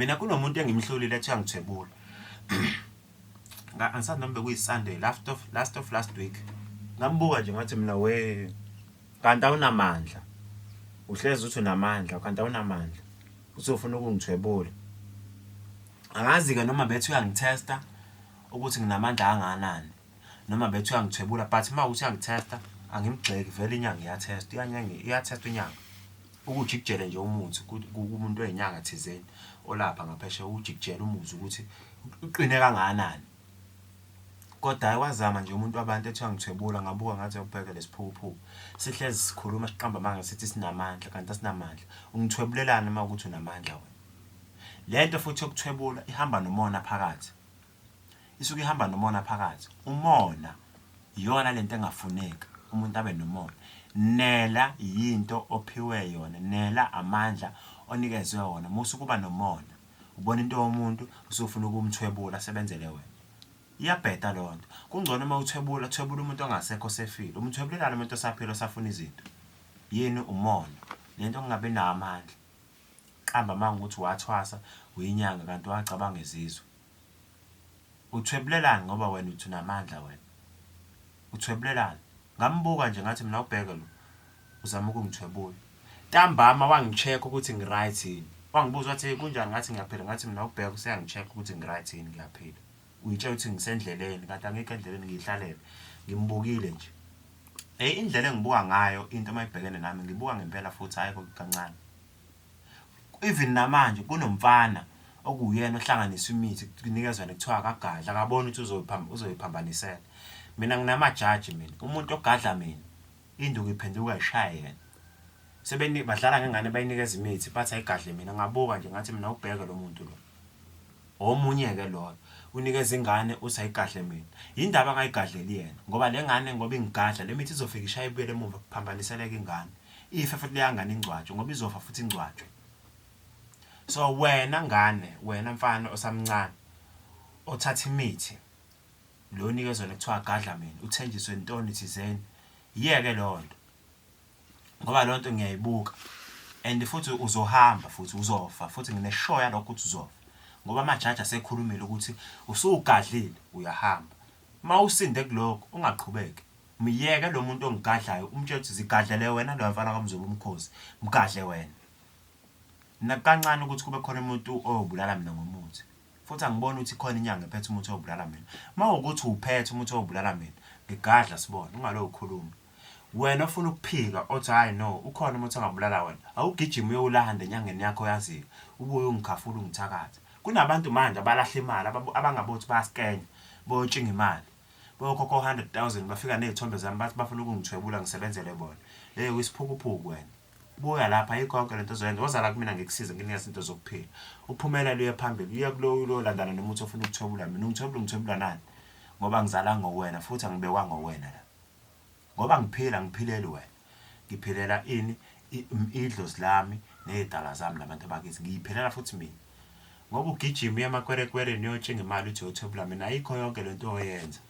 Mina kunomuntu engimhlolile ethi uyangithwebula. Angisazi noma bekuyi-Sunday last of last week. Ngambuka nje ngathi mina, we, kanti awunamandla. Uhlezi uthi unamandla, kanti awunamandla. Usufuna ukungithwebula. Angazi-ke noma bethi uyangithesta ukuthi nginamandla angakanani noma bethi uyangithwebula, but uma kuwukuthi uyangithesta, angimgxeki, vele inyanga iyathesta, iyathesta inyanga. Ukujikijele nje umuthi kumuntu oyinyanga thizeni olapha ngaphesheya, uwujikijele umuzwe ukuthi uqine kangakanani. Kodwa hhayi, wazama nje umuntu wabantu ethi uyangithwebula, ngabuka ngathi awubheke lesiphukuphuku. Sihlezi sikhuluma, siqamba amanga, sithi sinamandla kanti asinamandla. Ungithwebulelani uma kuwukuthi unamandla wena? Lento futhi yokuthwebula ihamba nomona phakathi. Isuke ihamba nomona phakathi. Umona iyona lento engafuneki, umuntu abe nomona. Nela yinto ophiwe yona, nela amandla onikezwe wona. Musa ukuba nomona. Ubona into yomuntu usufuna ukumthwebula asebenzele wena. Iyabheda leyo nto. Kungcono uma uthwebula, thwebula umuntu ongasekho osefile. Umthwebulelani umuntu osaphila osafuna izinto? Yini? Umona. Lento yokungabi nawo amandla. Qamba amanga ukuthi wathwasa, uyinyanga, kanti wacabanga izizwe. Uthwebulelani ngoba wena uthi unamandla wena? Uthwebulelani? Ngambuka nje ngathi mina, ubheke lo uzama ukungithwebula. Ntambama wangi-check ukuthi ngi-right yini. Wangibuza wathi, "Kunjani?" Ngathi, "Ngiyaphila." Ngathi mina, ubheke useyangi-check ukuthi ngi-right yini, ngiyaphila. Uyitshela ukuthi ngisendleleni kanti angikho endleleni, ngiyihlalele. Ngimbukile nje. Hey, indlela engibuka ngayo into mayibhekene nami, ngibuka ngempela futhi, hhayi kancane. Even namanje kunomfana okuwuyena ohlanganisa imithi, kunikezwane, kuthiwa akagadla, akaboni ukuthi uzoyiphambanisela. Mina nginamajaji mina, umuntu ogadla mina, induku iphenduka ishaye yena. Sebeni badlala ngengane, bayinikeza imithi, bathi ayigadle mina. Ngabuka nje ngathi mina, ubheke lo muntu lo. Omunye-ke loyo unikeza ingane, uthi ayigadle mina. Yindaba angayigadleli yena? Ngoba le ngane, ngoba ingigadla, le mithi izofika ishaye ibuyele emuva, kuphambaniseleke ingane. Ife futhi leya ngane, ingcwatshwe, ngoba izofa futhi ingcwatshwe. So wena ngane, wena mfana osamncane othatha imithi lo onikezwa kuthiwa gadla mina, uthenjiswe ntoni thizeni, yeke leyo nto. Ngoba leyo nto ngiyayibuka and futhi uzohamba futhi uzofa futhi, ngine-sure yalokho ukuthi uzofa, ngoba amajaji asekhulumile ukuthi usugadlile, uyahamba. Uma usinde kulokho, ungaqhubeki. Myeke lo muntu ongigadlayo, umtshele ukuthi zigadlele wena loya mfana kaMzobe umkhosi, mgadle wena. Nakukancane ukuthi kube khona umuntu oyobulala mina ngomuthi. Futhi angiboni ukuthi ikhona inyanga ephethe umuthi oyobulala mina. Uma wukuthi uphethe umuthi oyobulala mina, ngigadla sibone, ungaloku ukhuluma. Wena ofuna ukuphika othi hhayi no, ukhona umuthi ongabulala wena, awugijime uyowulanda enyangeni yakho oyaziyo, ubuye ungikhafule, ungithakathe. Kunabantu manje abalahla imali, abangabothi bayasikenya, bayotshinga imali. Bayokhokha o-100,000, bafika ney'thombe zami, bathi bafuna ukungithwebula ngisebenzele bona. Hey, uyisiphukuphuku wena. Buya lapha, ayikho yonke lento ozoyenza. Woza la kumina ngikusize, ngikunikeze izinto zokuphila. Uphumelele uye phambili, uye kulo uyolandana nomuthi ofuna ukuthwebula mina. Ungithwebula, ungithwebula nani? Ngoba ngizalanga ngowena futhi angibekwanga wena la. Ngoba ngiphila, ngiphileli wena. Ngiphilela ini? Idlozi lami ney'dalwa zami nabantu bakithi. Ngiyiphilela futhi mina. Ngoba ugijima uye emakwerekwereni uyotshinga imali uthi uyothwebula mina, ayikho yonke lento oyenza.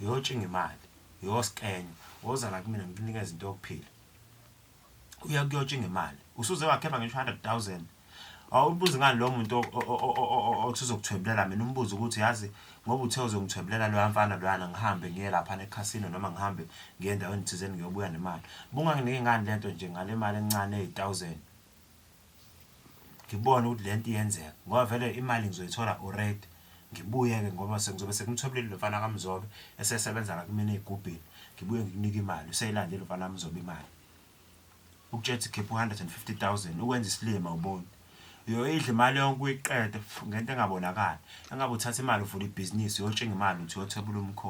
Uyotshinga imali, uyosikenya. Woza la kumina ngikunikeze into yokuphila. Uya kuyotshinga imali. Usuze wakhipha ngisho 100,000. Awubuze ngani lo muntu othi uzokuthwebulela mina, umbuze ukuthi, yazi, ngoba uthe uzongithwebulela loya mfana loyana, ngihambe ngiye laphana ekhasino noma ngihambe ngiye endaweni thizeni ngiyobuya nemali. Bunganginiki ngani lento nje ngale mali encane eyi-1000? Ngibone ukuthi lento iyenzeka, ngoba vele imali ngizoyithola already. Ngibuye-ke, ngoba sengizobe sengimthwebulile lo mfana kaMzobe esesebenza la kumina ey'gubhini. Ngibuye ngikunike imali, useyilandile umfana kaMzobe imali. Ukutshela ukuthi khipha u-150,000, ukwenza isilima awuboni. Uyoyidla imali yonke uyiqede ngento engabonakali. Engabe uthatha imali uvula ibhizinisi, uyotshinga imali uthi uyothwebula umkhosi.